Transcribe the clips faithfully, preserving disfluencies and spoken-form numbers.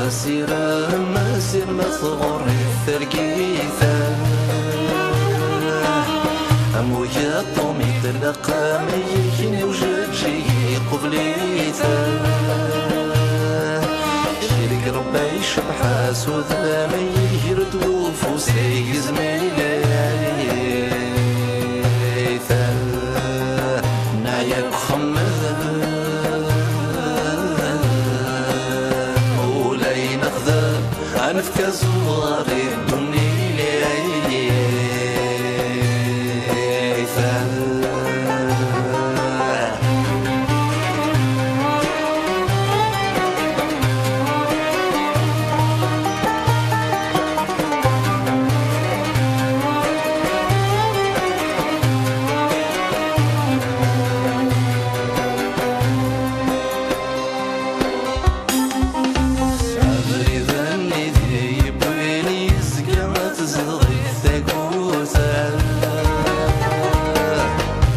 Asirem, asirem, tɣurri tergit. Am ugaṭum itlaq, am yiken i ujeǧǧig iqubel-it. Cirig Rebbi icebḥ-as udem, iger-d ufus igezm-it. Neɛya deg uxemmed, ula i nexdem, ad nefk azuɣer i ddunit. Abrid-nni d yewwin yezga tezdeɣ-it tagut.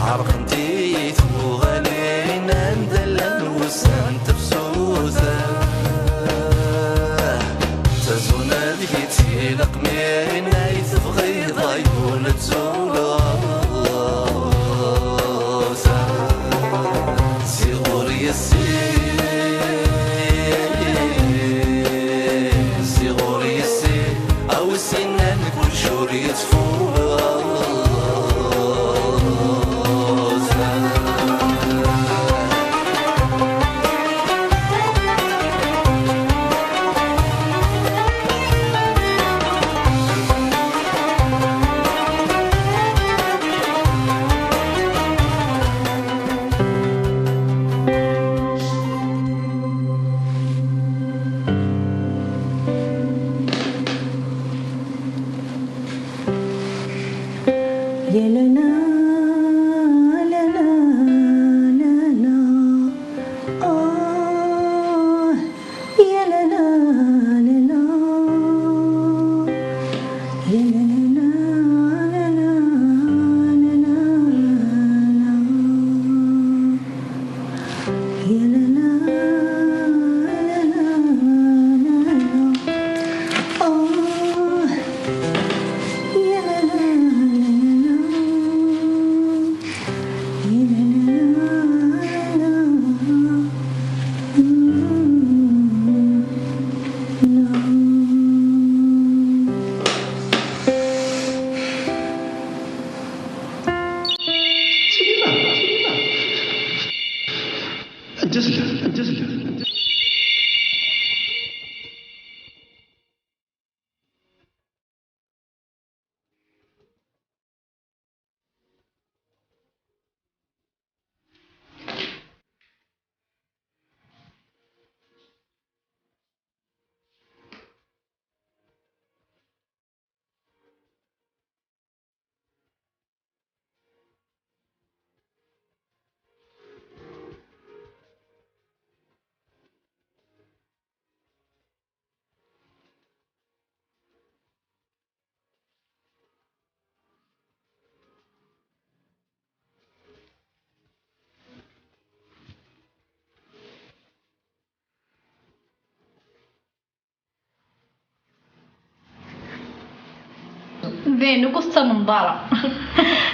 Ɛerqent-iyi tuɣalin anda llan wussan n tefsut. Tazuna deg-i tilaq mi ay tebɣiḍ ay ul tzureḍ. Ziɣ ur yessi, ziɣ ur yessi, a wi s-innan kullec ur yettfuz. D ayen akk ur tettamneḍ ara.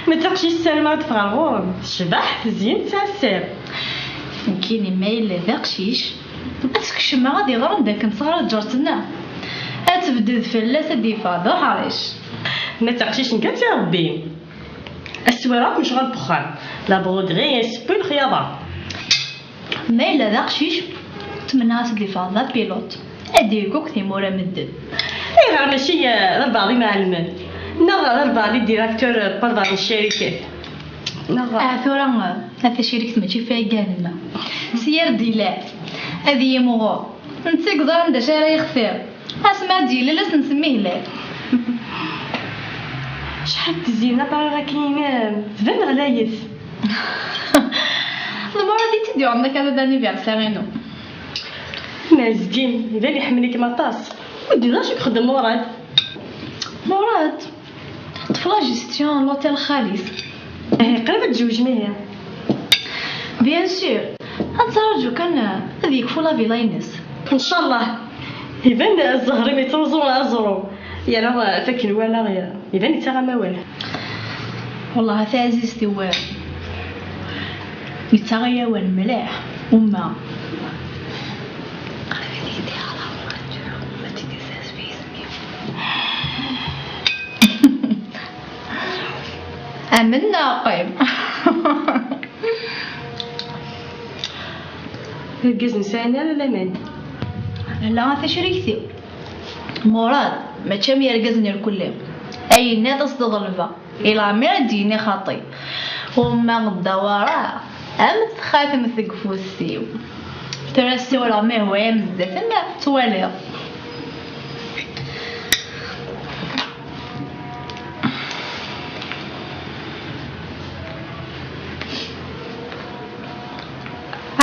Ma d taqcict ssarameɣ ad d-teffeɣ ɣur-m. Tecbeḥ, tezyen, tesɛa sser. Nekkini ma yella d aqcic, ad skecmeɣ ad iɣer anda akken teɣra ǧǧert-nneɣ. Ad tebded fell-as ad d-yeffeɣ d uḥric. Ma d taqcict nekk ad tt-irebbi. Aswir akk necɣel deg uxxam. La broderie, asewwi, lexyaḍa. Ma yella d aqcic, ttmennaɣ-as ad d-yeffeɣ d apilot, ad d-yegguk timura medden. Ayɣer mačči, eh, d albaɛḍ imɛelmen? Neɣ d albaɛḍ i directeur, eh, n walbaɛḍ n ccarikat? Neɣ ah, tura, eh, a tacirikt mačči f aygad-nneɣ. S yir d-ilal, ad yimɣur. Netta i yeẓran d acu ara yextir. Asma d-yili la s-nsemmi hilal. Acḥal d zzin appareil-agi-inem, tban ɣlayet. D Murad i tt-id-yuɣen d akadu d'anniversaire-inu. Mezgin, iban iḥemmel-ikem aṭas. Ur d-yenni acu ixeddem Murad. Murad? Ṭṭef la gestion n l'hôtel xali-s. Ihi qrib ad tzewǧem ihi. Bien sûr. Ad nettṛaǧu kan, eh, ad yekfu la villa-ines. Ncallah. Iban zzher-im yettruẓu aẓru. Yerra f akken walaɣ, iban yettaɣ-am awal. Wellah a taɛzizt-iw, yettaɣ-iyi awal mliḥ. Uma. Amen neɣ qqim. Irgazen sɛan ala laman. Ala a tacrikt-iw. Murad, mačči am yergazen irkelli. Ayenna ad as-d-ḍelbeɣ. I leɛmer i d-yini xaṭi. Uma ddawareɣ am txatemt deg ufus-iw. Tura ssiwleɣ ma ihwa-yam zdat-m, twaliḍ.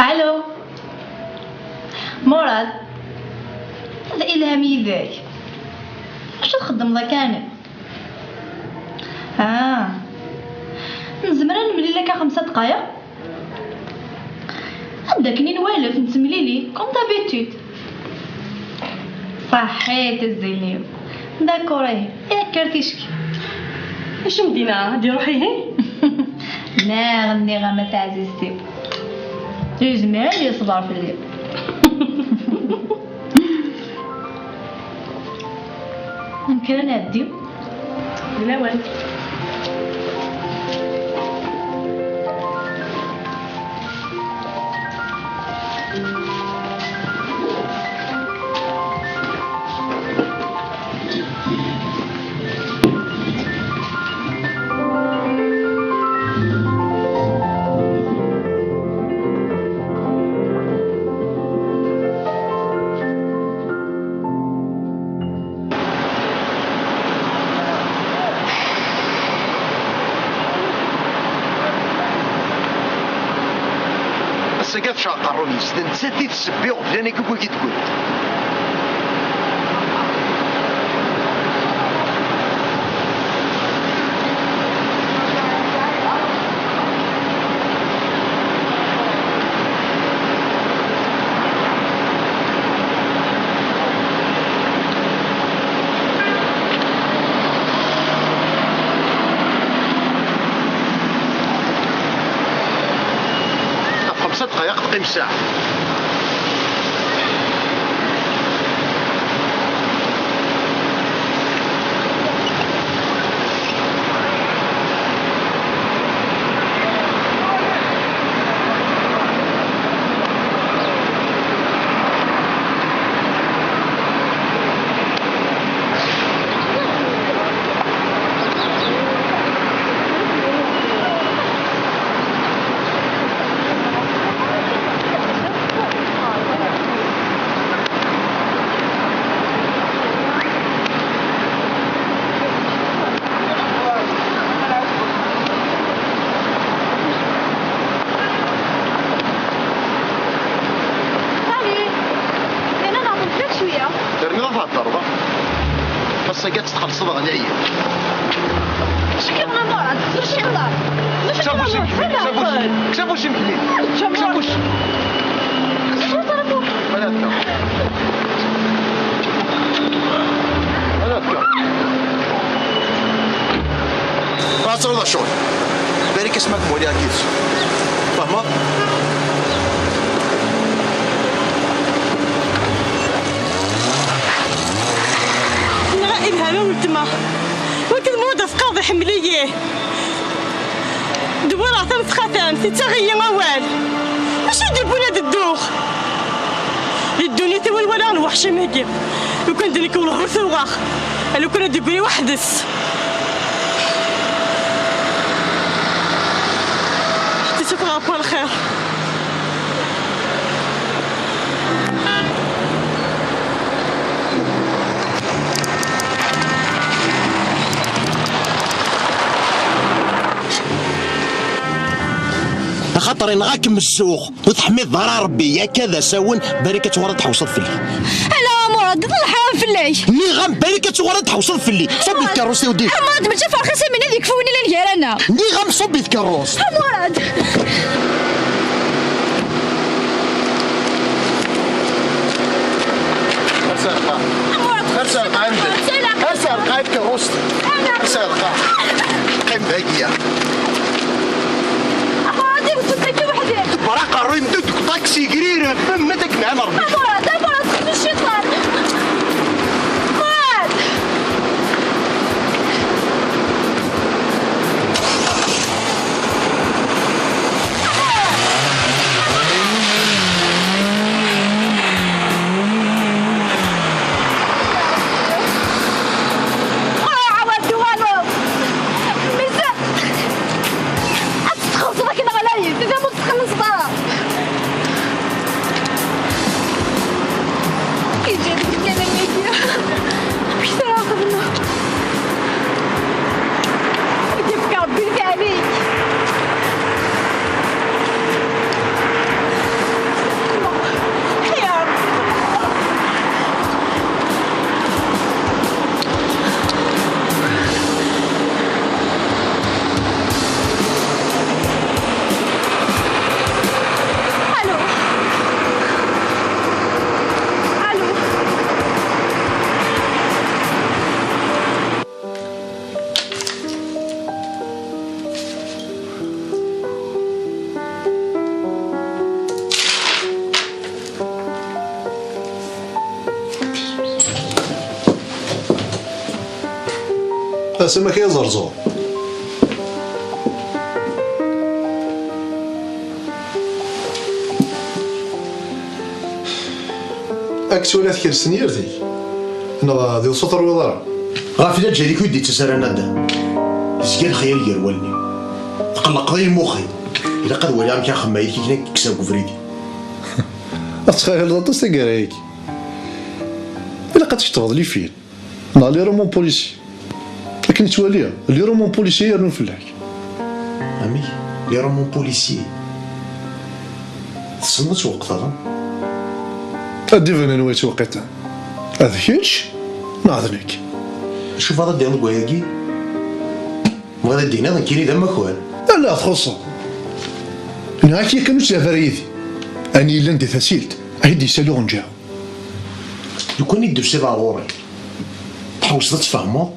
Alo. Murad. D ilham yid-k. Acu txeddmeḍ akka? Ah. Nezmer ad nemlil akka xemsa dqayeq? Anda akken i nwalef nettemlili, comme d'habitude. Ṣaḥḥit a zzin-iw. D'accord, ihi. Ikker ticki. Acu m-d-yenna? Ad iruḥ ihi? Neɣ nniɣ-am a taɛzizt-iw. Yezmer ad yeṣber fell-i. Amek ara nɛeddi? D lawan. Ass-agi ad tecɛel aqerruy-is, d nettat i d ssebba i ɣef llan akk wigi deg-went. Ɣef xemsa dqayeq teqqim ssaɛa. Allez, yerna nɛeṭṭel fell-ak cwiya. Terniḍ ad theddreḍ, a? Ass-agi ad tt-txellṣeḍ ɣlayen. Acu kan a Murad? Acu kan? Acu kan a Murad? Kkes afus-im kemmini. Kkes afus-im kemmini. Kkes afus. Acu kan a Murad? Ala akka. Ala akka. Ruḥ ad truḍ ccɣel. Barik asma kem-waliɣ kif. Fehmeḍ? Nɣa ilham a weltma. Wakken Murad afqaḍ iḥemmel-iyi. Dewwireɣ tamesxatemt, ittaɣ-iyi awal. Acu i d-yewwin ad dduɣ? Di ddunit-iw i walaɣ lweḥc am-agi. Lukan d nekk wellah ur tuɣeɣ. Lukan ad d-yeggri weḥd-s. Ḥedd isuffeɣ ɣef wa lxir. Axaṭer inɣa-kem zzux, ur teḥmideḍ ara Ṛebbi, akka d asawen, barik ad tuɣaleḍ ad tḥewseḍ fell-i. Ala a Murad, d leḥram fell-ak. Nniɣ-am barik ad tuɣaleḍ ad tḥewseḍ fell-i. Ṣubb-iyi tkeṛṛust-iw di. A Murad, mačči ferxis am win ad yekfu win illan gar-aneɣ. Nniɣ-am ṣubb-iyi tkeṛṛust. A Murad! Aksegrir ɣef wemmet akken ɛam Rebbi. Amurad, amurad, xdem cciṭan. Murad! Murad, ɛawed tuɣaleḍ. Mizan. Ad txellṣeḍ akken ɣlayet, d amu txellṣeḍ ara. Yeǧǧa-d kan ayagi. Amek ara xedmeɣ? Ad yefk Rebbi lkɛali. Ya Rebbi. Allô. Allô. Asamak ay aẓerẓur. Ad k-twala tkerst n yirti, neɣ d iweṣṣa terwiḍ ara? Ɣef laǧal-ik ur d-ittas ara nadam. Yezga lexyal gar wallen-iw. Tqellqeḍ-iyi lmux-iw. Ilaq ad waliɣ amek axemmay-ik akken ad k-kkseɣ deg ubrid-iw. Ad txayaleḍ aṭas taggara-agi. Ilaq ad tecṭeḍ les films neɣ les romans policiers. Akken i ttwaliɣ, les romans policiers yernu fell-ak. Amek? Les romans policiers? Tessneḍ ad tweqteḍ, a? Ad d-iban anwa yettweqqiṭen. D kečč neɣ d nekk? Acu bɣiḍ ad d-tiniḍ deg wayagi? Tebɣiḍ ad d-tiniḍ nekkini d amakar? Ala, txuṣṣeḍ. Nniɣ-ak yakan ur ttɛab ara yid-i. Ayen yellan di tasilt, ad d-yessali uɣenǧa. Lukan i d-tusiḍ ɣer ɣur-i, tḥewseḍ ad tfehmeḍ?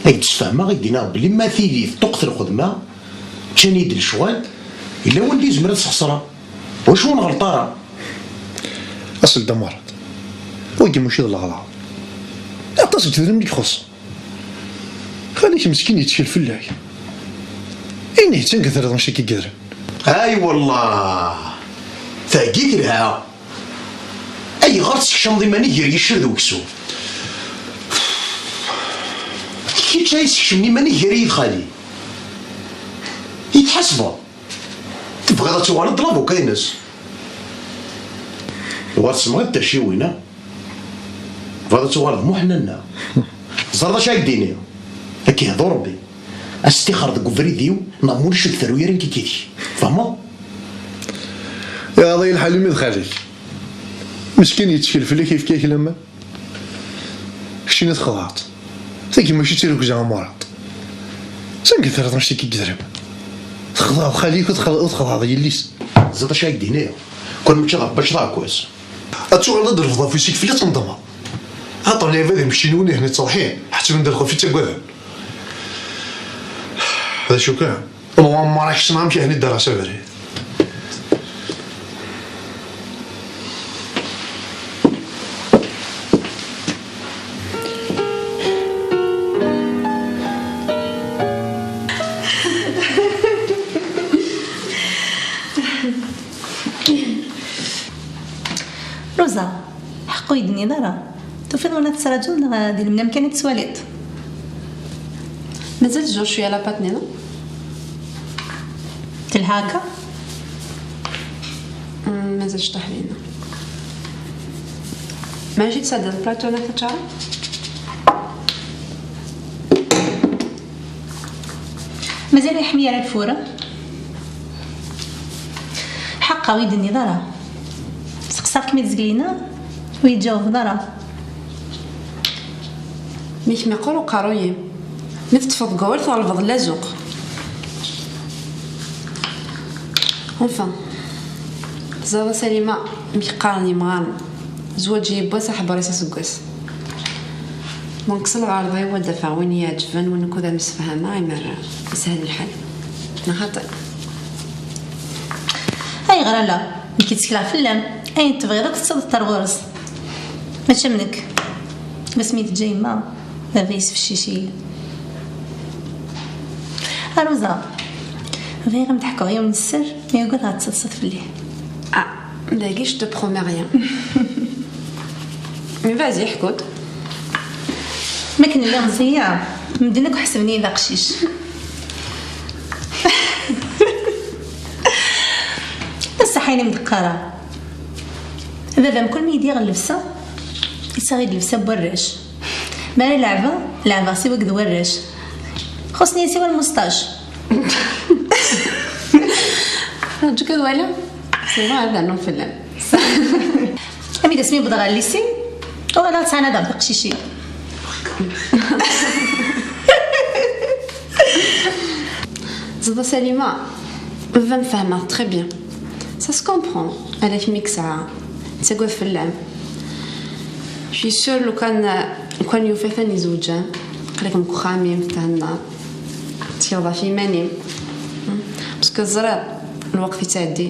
Ad k-d-sfehmeɣ, ad k-d-iniɣ belli ma tili teṭṭuqet lxedma, ččan-iyi-d lecɣal, yella wanda yezmer ad sxeṣreɣ. Wacu ur nɣelṭ ara? Asel-d a Murad. Wagi mačči d leɣlaḍ. Aṭas n tedrimt i ixuṣṣen. Xali-k meskin yettkel fell-ak. Ini-t, anga terriḍ anect-agi yedren? Ay wallah, tagi telha. Ayɣer teskecmeḍ iman-ik gar yiccer d uksum? Kečč ay iskecmen iman-ik gar-i d xali. I tḥasbeḍ? Tebɣiḍ ad tuɣaleḍ d labuka-ines? Uɣal semɣi d taciwin, a? Tebɣiḍ ad tuɣaleḍ d Muḥnana? Ẓer d acu ay d-iniɣ. Ad k-ihdu Rebbi. Ad s-tixer deg ubrid-iw, neɣ mulac ur d-terwi ara nekk akkit-ik. Tfehmeḍ? Iɣaḍ-iyi lḥal imi d xali-k. Meskin yettkel fell-ak, yefka-ak laman. Keččini txedɛeḍ. Tagi mačči d tirrugza a Murad. Sanga terriḍ anect-agi yedrimen? Txedɛeḍ xali-k, ur txedɛeḍ, ur txedɛeḍ yelli-s. Ẓriḍ acu ay d-iniɣ? Kwan mačči d Rebbi, mačči d aɛekkaz. Ad tuɣaleḍ ad d-refdeḍ afus-ik fell-i, ad tendmeḍ. Axaṭer lɛibad imeččin win ihni ttṣerḥin, ḥettben-d lxuf i ttaggaden. D acu kan, Lɣemmer akessneɣ amek ahni ddreɣ s abrid. Rosa, ḥeqq ur yi-d-tenniḍ ara. Tufiḍ win ad tettṛaǧuḍ neɣ di lemnam kan i tettwaliḍ? Mazal tzuɣ cwiya la pâte-nniḍen? Telha akka? Mm, mazal cṭuḥ dinna. Maɛlic, ad tesɛeddiḍ plateau neɣ taččara? Mazal ur yeḥmi ara lfur? Ḥeqqa, ur yi-d-tenniḍ ara. Seqsaɣ-kem-id zgelina, ur yi-d-tjawbeḍ ara. Mi kem-iqqur uqerruy-im, mi teṭṭfeḍ deg wawal tɣelbeḍ llazuq. Enfin, teẓriḍ a Salima, mi k-qqaren yemɣaren, zzwaǧ yiwwas, aḥebber-is aseggas. Donc s lɣerḍ-iw ad d-afeɣ win i yi-iɛeǧben, win ukud ara msefhameɣ, imer ishel lḥal. Neɣ xaṭi? Ayɣer ala? D Nekk ttekleɣ fell-am. Ayen tebɣiḍ akk tettaḍ-t ar ɣur-s. Mačči am nekk. Asmi teǧǧa yemma, baba yesfeccic-iyi. Aruza, bɣiɣ ad m-d-ḥkuɣ yiwen n sser, mi ugadeɣ ad tettaḍsaḍ fell-i. Ah, dagi, je te promets rien. Mais vas-y, ḥku-d. Mi akken lliɣ meẓẓiyeɣ, medden akk ḥesben-iyi d aqcic. D ṣṣeḥ ayen i m-d-qqareɣ. Baba mkul mi yi-d-yaɣ llebsa, yettaɣ-iyi-d llebsa n warrac. Mi ara leɛbeɣ, leɛbeɣ s wiged n warrac. Xuṣṣen-iyi siwa lmusṭac. Rǧu ad waliɣ. C'est vrai, ad rnuɣ fell-am. Ami d asmi wwḍeɣ ɣer lycée, uɣaleɣ ttɛanadeɣ d teqcicin. Ẓeḍ a Salima, baba-m fehmeɣ très bien. Ça se comprend, ala kemm i yesɛa, yettagad fell-am. Je suis sûre lukan, lukan yufa-t ad izewǧ, aql-ikem deg uxxam-im, thennaḍ, ttekkiḍ ɣef yiman-im. Parce que teẓriḍ, lweqt yettɛeddi,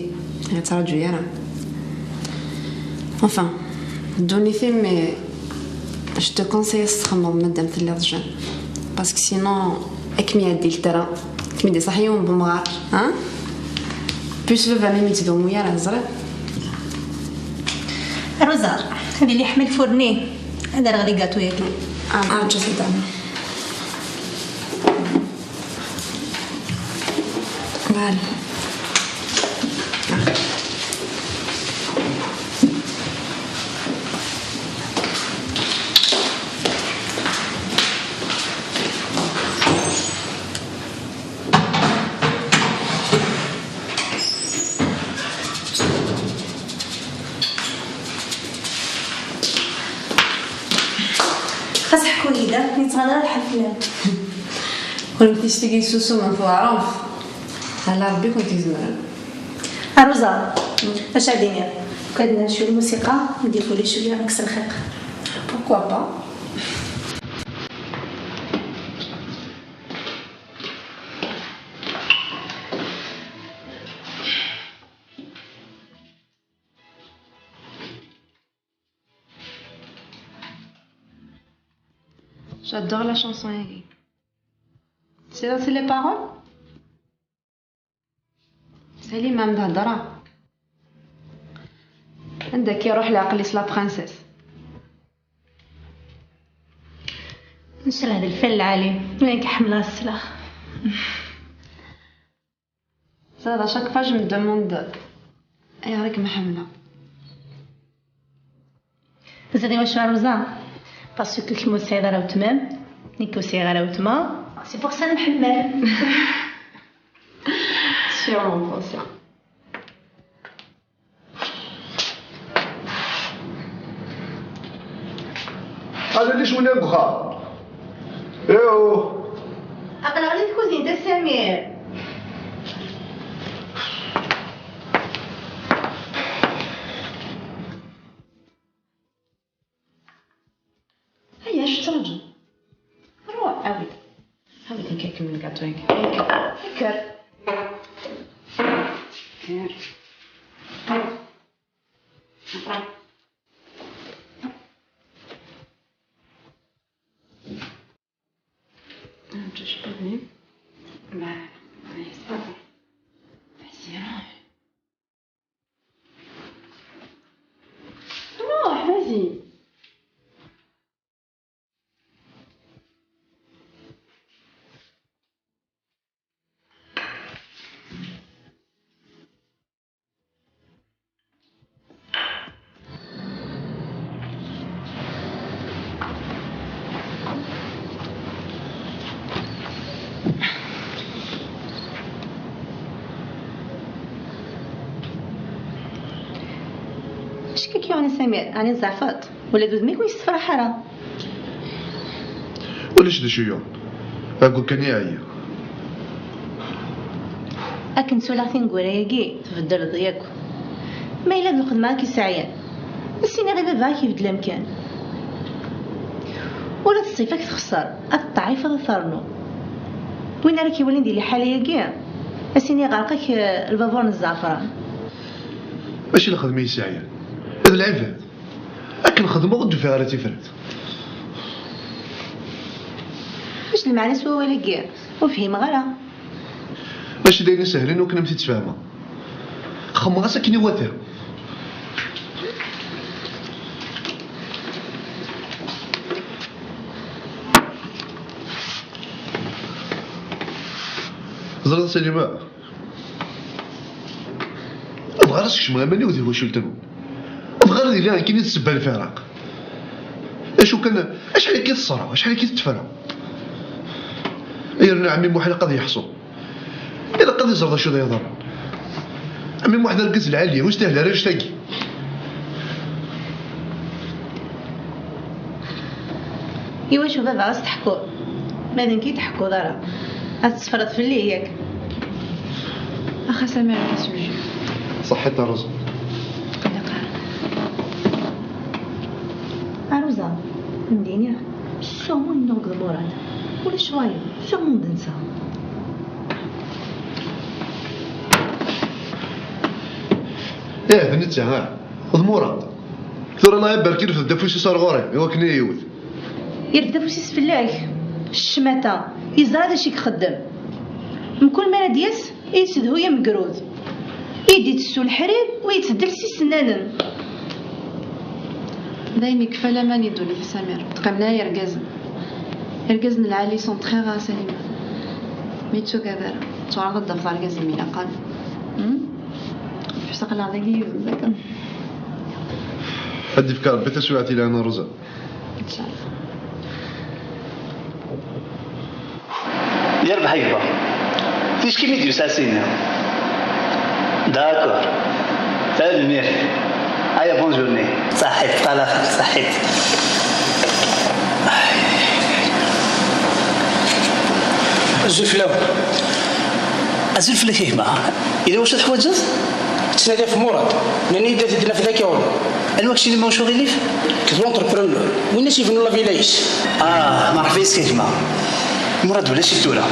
ur yettraǧu ara. Enfin, ddunit-im, mais je te conseille ad txedmeḍ madam telliḍ jeune. Parce que sinon, ad kem-iɛeddi le train, ad kem-id-iṣaḥ yiwen n umɣar, hein? Plus baba-m imi ttdumu ara, teẓriḍ. Rosa, ad yili yeḥma lfurni, ad rreɣ les gâteaux-yagi. Ah, ah, just a minute. Voilà. Xas ḥku-yi-d, ur yettɣaḍ ara lḥal fell-am. Kennemti s tigi yessusumen teḍɛef. Ala Rebbi i kent-izemren. A Rosa, acu ad d-iniɣ? Ukad nɛac lmusiqa, ad d-yeffuli cwiya nekkes lxiq. Pourquoi pas? J'adore la chanson-agi. C'est, c'est les paroles? Salima, am d-hedṛeɣ. Anda akka iruḥ leɛqel-is la princesse? Ncalleh d lfal lɛali, nekk ḥemmleɣ ssleɣ. Ça, à chaque fois, je me demande ayɣer i kem-ḥemmleɣ. Teẓriḍ iwacu a Rosa? Parce que kemm ur tesɛiḍ ara weltma-m, nekk ur sɛiɣ ara weltma. C'est pour ça nemḥemmel. Sûrement, bien sûr. Ad ilic win deg uxxam. Ihu. Aql-aɣ di tkuzint a Samir. Aya, acu ttraǧu? Ruḥ, awi-d. Awi-d, nekk ad kemmel gâteau-agi. Kker. Kker. Kker. Voilà, ça va. Vas-y, ruḥ. Ruḥ, vas-y. Acu k-yuɣen a Samir? Ɛni tzeɛfeḍ? Ula d udem-ik ur yessefraḥ ara. Ulac d acu yuɣen. Deg wakken i ɛyiɣ. Akken ttwaliɣ tineggura-agi, tbeddleḍ yakk. Ma yella d lxedma i k-yesɛyan, ad s-iniɣ i baba-k ibeddel amkan. Ula d ṣṣifa-k texṣer, ad tettɛifaḍ ad ternu. Win ara k-iwalin di liḥala-agi, ad s-iniɣ ɣerq-ak, eh, lbabur n zzɛefran. Mačči lxedma yesɛan, d lɛibad. Akken xedmeɣ ur d-ufiɣ ara tifrat. Acu d lmeɛna-s wawal-agi? Ur fhimeɣ ara. Mačči d ayen isehlen akken am t-id-sfehmeɣ. Xemmeɣ-as akken iwata. Ẓriḍ a Salima, bɣiɣ ad skecmeɣ iman-iw di twacult-nwen. Bɣiɣ ad iliɣ nekkini d ssebba n lfiraq. Acu kan, acḥal akka i teṣra, acḥal akka i tettefra. Yerna ɛemmi Muḥ ilaq ad yeḥṣu. Ilaq ad iẓer d acu d yeḍran. Ɛemmi Muḥ d argaz lɛali, ur yestahel ara annect-agi. Iwacu baba ɣas teḥkuḍ? Ma d nekk i teḥkuḍ ara. Ad tessefreḍ fell-i, yak? Axa Samir, ad k-ismejju. Ṣaḥḥit a Rosa. Qelleq ara. A Rosa, ndini, sûrement yennuɣ deg Murad. Ulac wayeḍ, sûrement d netta. Ih, d netta, ah. D Murad. Tura la iberk irfed-d afus-is ar ɣur-i, i wakken i yi-iwet. Irfed afus-is fell-ak. Ccmata. Yeẓra d acu i ixeddem. Mkul mi ara d-yas, i yessedhuy amegrud. I d-itessu leḥrir, u yettbeddil s isennanen. Dayen ikfa laman i ddunit a Samir, ur qqim ara yergazen. Irgazen lɛali sont très rares a Salima. Mi ttugad ara, ttɛaraḍ ad d-tafeḍ argaz yemlaqan. Hmm? Ḥbes aql-aɣ dagi yid-m, d'accord? Ad d-ifk Rebbi taswiɛt yelhan a Rosa. Inchallah. Yerbeḥ gma. Ticki mi d-yusa Sina. D'accord. Tanemmirt. Aya, bonne journée. Ṣaḥit, ṭṭalax, ṣaḥit. Azul fell-awen. Azul fell-ak a gma. Yella wacu teḥwaǧeḍ? Ttnadiɣ ɣef Murad. Nnan-iyi-d ad t-id-naf dagi ɣur-m. Anwa keččini ma ulac aɣilif? Nekk d l'entrepreneur. Win as yebnu la villa-is. Ah, merḥba yes-k a gma. Murad ulac-it tura.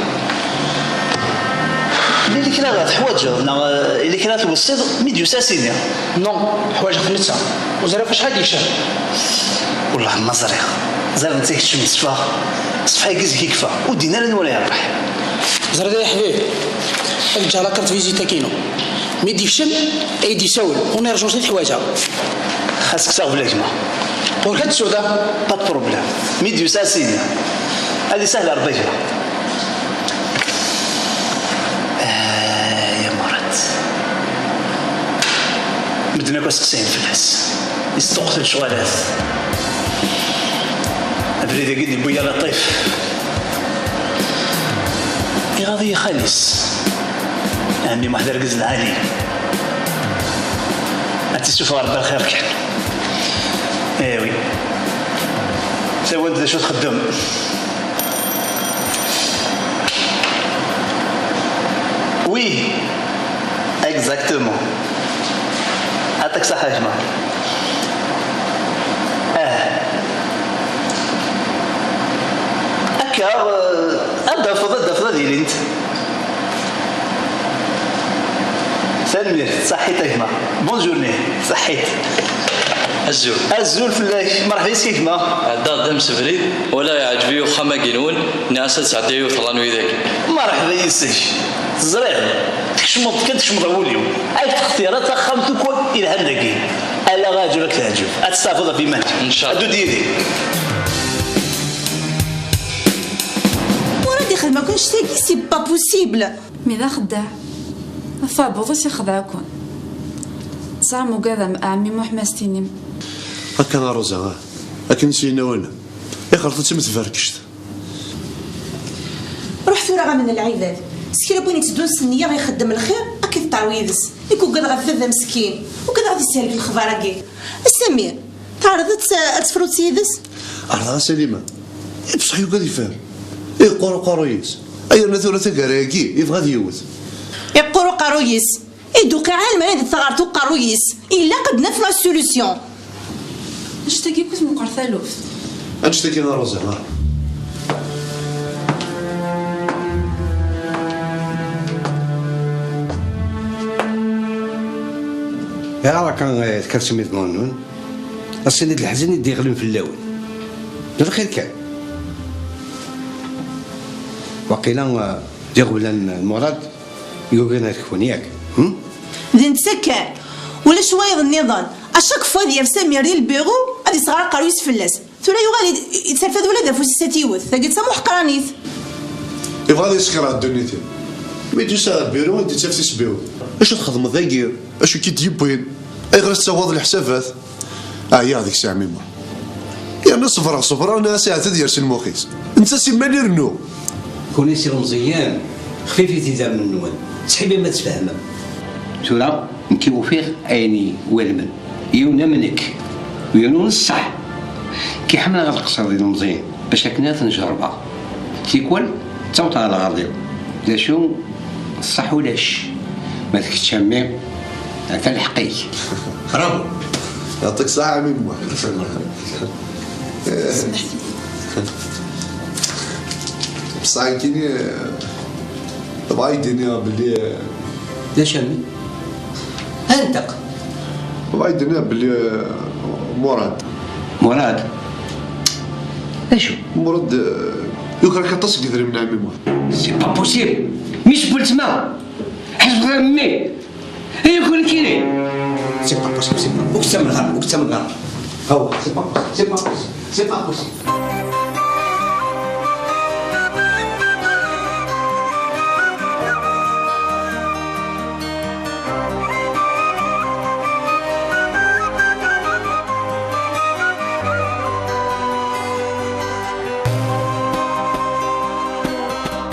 Yella kra teḥwaǧeḍ neɣ eh, yella kra tweṣṣiḍ mi d-yusa Sina? Non, ḥwaǧeɣ-t netta. Ur ẓriɣ ɣef acḥal d-yekcem. Wellah ma ẓriɣ. Ẓriɣ netta yekcem yesfa. Ṣṣbeḥ-agi zik yekfa. Ur d-yenni ara anwa ara yerbeḥ. Ẓriɣ ay aḥbib, ad ǧǧeɣ la carte visite-agi-inu. Mi d-yekcem, ad yi-d-isawel, on urgence i t-ḥwaǧeɣ. Xas kkseɣ fell-ak ma. Ɣur-k ad tsuda. Pas de problème. Mi d-yusa Sina. Ad isahel Rebbi gma. Ah, ya Murad. Medden akk ad seqsayen fell-as. Yesṭuqtel lecɣalat. Abrid-agi d-yewwi yal aṭif. Iɣaḍ-iyi xali-s. Ɛemmi Muḥ d argaz lɛali. Ad t-issufeɣ Rebbi lxir kan. Eh oui. Tawant d acu txeddem. Oui. Exactement. Aṭak saḥa a gma. Ah. Akka, eh, ad d-tafeḍ, ad d-tafeḍ ad ilint. Tanemmirt, ṣaḥḥit a gma. Bonne journée, ṣaḥḥit. Azul. Azul fell-ak, merḥba yes-k a gma. Ɛeddaɣ-d amsebrid, wala iɛǧeb-iyi uxxam-agi-nwen, nniɣ-as ad sɛeddiɣ yiwet la nuit dagi. Merḥba yes-k. Teẓriḍ, tkecmeḍ kan, tkecmeḍ ɣer wul-iw. Ay textireḍ taxxamt akk ilhan dagi. Ala ɣa ɛǧeb ad k-teɛǧeb. Ad testeɛfuḍ ɣef yiman-ik. Ncallah. Ddu-d yid-i. Murad ixdem akk annect-agi, c'est pas possible. Mi d axeddaɛ. Ɣef uɛebbuḍ-is ixdeɛ-ken. Tesɛam ugad am ɛemmi Muḥ ma s-tinim. Akka a Rosa, ah. Akken s-yenna wannam. Ixelṭ-itt am tberkect. Ruḥ tura ɣer-m n lɛibad. S kra n win itteddun s nniya ixeddem lxir, ad k-id-taɛw yid-s. Nekk ugadeɣ ɣef baba meskin. Ugadeɣ ad isserk lexbar-agi. A Samir, teɛreḍ ad t-, ad tefruḍ yid-s? Ɛerḍeɣ a Salima. I beṣṣeḥ yugad yefhem. Iqqur uqerruy-is. Ay yerna tura taggara-agi, yebɣa ad yewwet. Iqqur uqerruy-is. I d-uqiɛ alma i d-teɣert uqerruy-is. Ilaq ad d-naf la solution. Annect-agi akk i tmeqqer taluft. Annect-agi a Rosa, ha? Ayɣer akka, eh, tkersem iḍan-nwen? Ass-nni d leḥzen i d-iɣlen fell-awen. D lxir kan. Waqila, eh, d iɣeblan n Murad i yugan ad kfun, yak? Hmm? D netta kan. Ulac wayeḍ nniḍen. À chaque fois ad yaf Samir di lbiru, ad yesɣer aqerru-is fell-as. Tura yuɣal i-, i-, yetterfad ula d afus-is at yiwet. Tagi d tamuḥqranit. Yebɣa ad yeskeṛ ɣer ddunit-im. Mi d-yusa ɣer lbiru, ad d-yettaf tisbiwin. Acu txedmeḍ dagi? Acu k-id-yewwin? Ayɣer i tettawaḍ leḥsabat? Ɛyiɣ deg-s a ɛemmi Muḥ. Yerna ṣebreɣ ṣebreɣ, nniɣ-as ahat ad yers lmux-is. Netta simmal irennu. Kunwi s ilemẓiyen, xfifit idammen-nwen. Ttḥibim ad tfehmem. Tura, nekki ufiɣ ayen iwalmen. Yiwen am nekk, u yiwen n ṣṣeḥ. Nekki ḥemmleɣ ad qeṣṣreɣ d ilemẓiyen, bac akken ad ten-jerbeɣ. Tikwal, ttawḍeɣ ɣer lɣerḍ-iw. D acu? Ṣṣeḥ ulac. Ma d kečč a mmi, ata lḥeqq-ik. Bravo. Yeɛṭik ṣṣeḥḥa a ɛemmi Muḥ. Bṣaḥ nekkini, bɣa ad k-d-iniɣ belli. D acu a mmi? Anṭeq. Bɣa ad k-d-iniɣ belli Murad. Murad? D acu? Murad, eh, yuker-ak aṭas n yedrimen a ɛemmi Muḥ. C'est pas possible. Mmi-s n weltma. Ḥesbeɣ a mmi. Ay akk nekkini. C'est pas possible, c'est pas, ur k-ttamneɣ ara, ur k-ttamneɣ ara. Awa, c'est pas possible, c'est pas possible, c'est pas possible.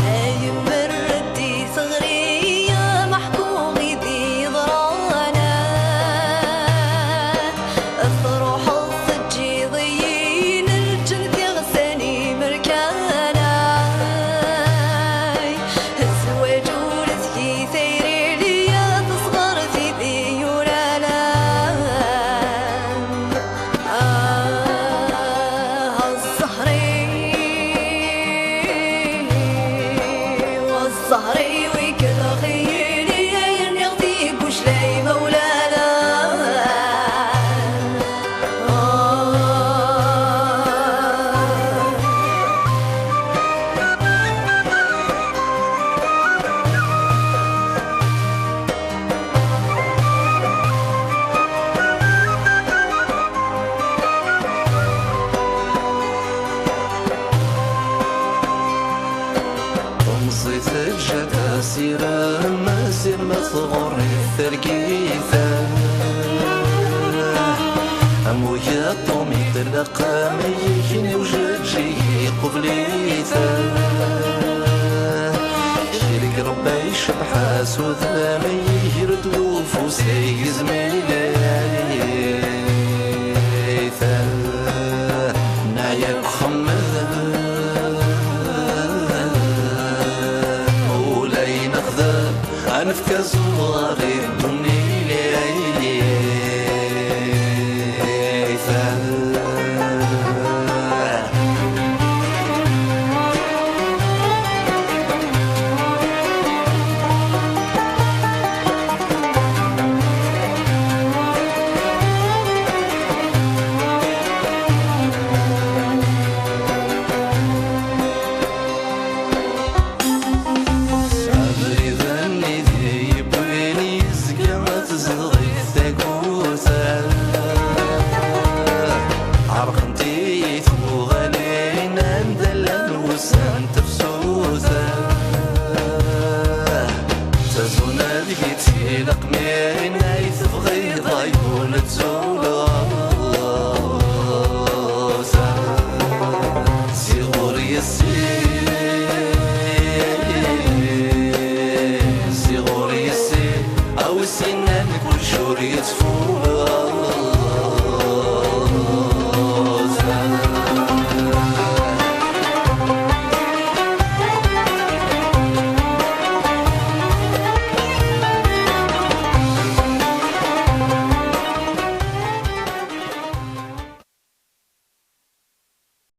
Ay mmerret di teɣri, ameḥku i d-yeḍran. Truḥeḍ teǧǧiḍ-iyi lǧenn tiɣsan imerkan. Zzwaǧ ur tgi tayri liya, teṣɣer tidi yuran. Ah, zzhri, zzhri, wikleɣ yili ayen iɣ di guclay mawlana. Temẓi teǧǧa-d asirem, asirem tɣur-i tergit. Am ugaṭu mi tlaq am yigen i ujeǧǧig iqubel-it. Crik Rebbi icebḥ-as udem, iger-d ufus ay gezmit. Nɛya deg uxemmem, ula i nexdem, ad nefk azuɣer i ddunit. Abrid-nni d yewwin yezga tezdeɣ-it tagut. Ɛerqent-iyi tuɣalin anda llan wussan tefsut. Tazuna deg-i d tileqmin ay tebɣiḍ ay ul tzuleḍ. Si ɣur yessi, si ɣur yessi, a wi s-innan kullec ur yettfur.